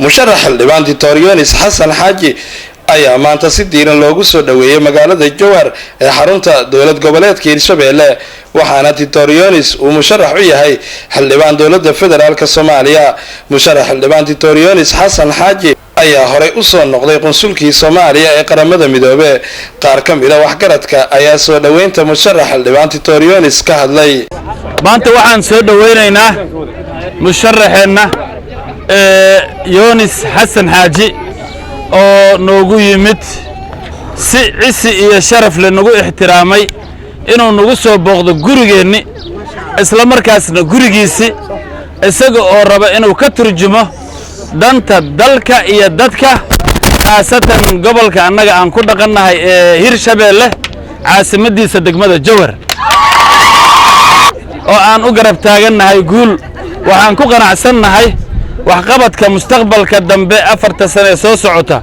Musharax xildhibaan Doctor Yunis Xasan Xaaji ayaa maanta si diiran loogu soo dhoweeyey magaalada Jowhar ee xarunta dowlad goboleedka Hirshabeelle, waxaana Doctor Yunis uu musharax u yahay xildhibaan dowladda federaalka Soomaaliya. Musharax xildhibaan Doctor Yunis Xasan Xaaji ayaa horey usoo noqday qunsulkii Soomaaliya ee Qaramada Midoobe. Qaar ka mid a waxgaradka ayaa soo dhoweynta musharax xildhibaan Doctor Yunis ka hadlay. Maanta waxaan soo dhoweynaynaa musharaxeenna Yunis Xasan Xaaji oo noogu yimid si cisi iyo sharaf le, nagu ixtiraamay inuu nagu soo booqdo gurigeenni, isla markaasna gurigiisi, isaga oo raba inuu ka turjumo danta dalka iyo dadka, khaasatan gobolka annaga aan ku dhaqannahay ee Hirshabeelle, caasimaddiisa degmada Jowhar, oo aan u garab taagannahay guul. Waxaan ku qanacsannahay waxqabadka mustaqbalka dambe, 4ta sane ee soo socota.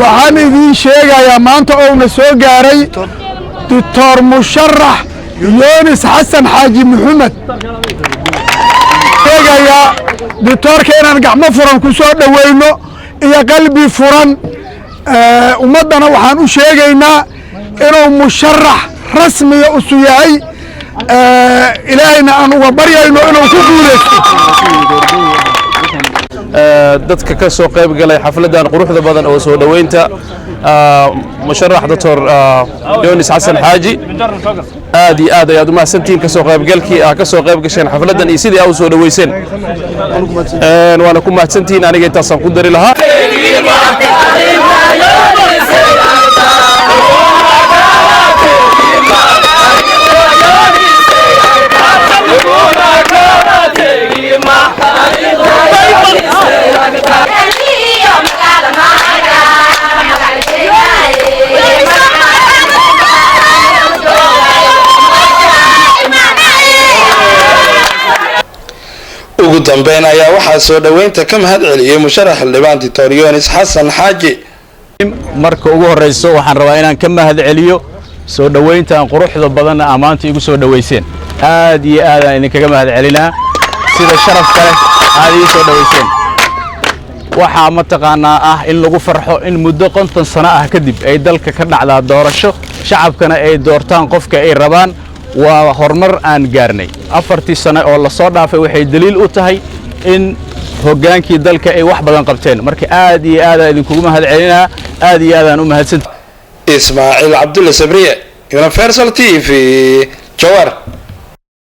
Waxaan idiin sheegayaa maanta ouna soo gaaray Doctor musharax Yunis Xasan Xaaji Maxamed. Sheegayaa doctoorka inaan gacmo furan ku soo dhoweyno iyo qalbi furan. Ummaddana waxaan u sheegaynaa inuu musharax rasmiya usu yahay, Ilaahayna aan uga baryayno inuu ku guulaysto. Dadka ka soo qayb galay xafladdan quruxda badan oo soo dhoweynta musharax Doctor Yunis Xasan Xaaji, aad iyo aad ayaad u mahadsantihiin ka soo qaybgalkii aa ka soo qayb gasheen xafladdan iyo sidii aa u soo dhoweyseen, waana ku mahadsantihiin. Aniga intaasaan ku dari lahaa. Ugu dambeyn ayaa waxaa soo dhoweynta ka mahad celiyey musharax xildhibaan Doctor Yunis Xasan Xaaji. Marka ugu horrayso waxaan rabaa inaan ka mahad celiyo soo dhowayntan quruxda badanna aa maanta igu soo dhowayseen. Aad iyo aadaan idinkaga mahad celinaa sida sharafka leh aad ii soo dhowayseen. Waxaa mataqaannaa ah in lagu farxo in muddo 50 sano ah kadib ay dalka ka dhacdaa doorasho, shacabkana ay doortaan qofka ay rabaan. Waa horumar aan gaarnay 4tii sano oo la soo dhaafay. Waxay daliil u tahay in hoggaankii dalka ay wax badan qabteen. Marka aad iyo aadaan idinkugu mahad celinaa, aad iyo aadaan u mahadsan. Ismaaciil Cabdulle Sabriye, Universal TV, Jowhar.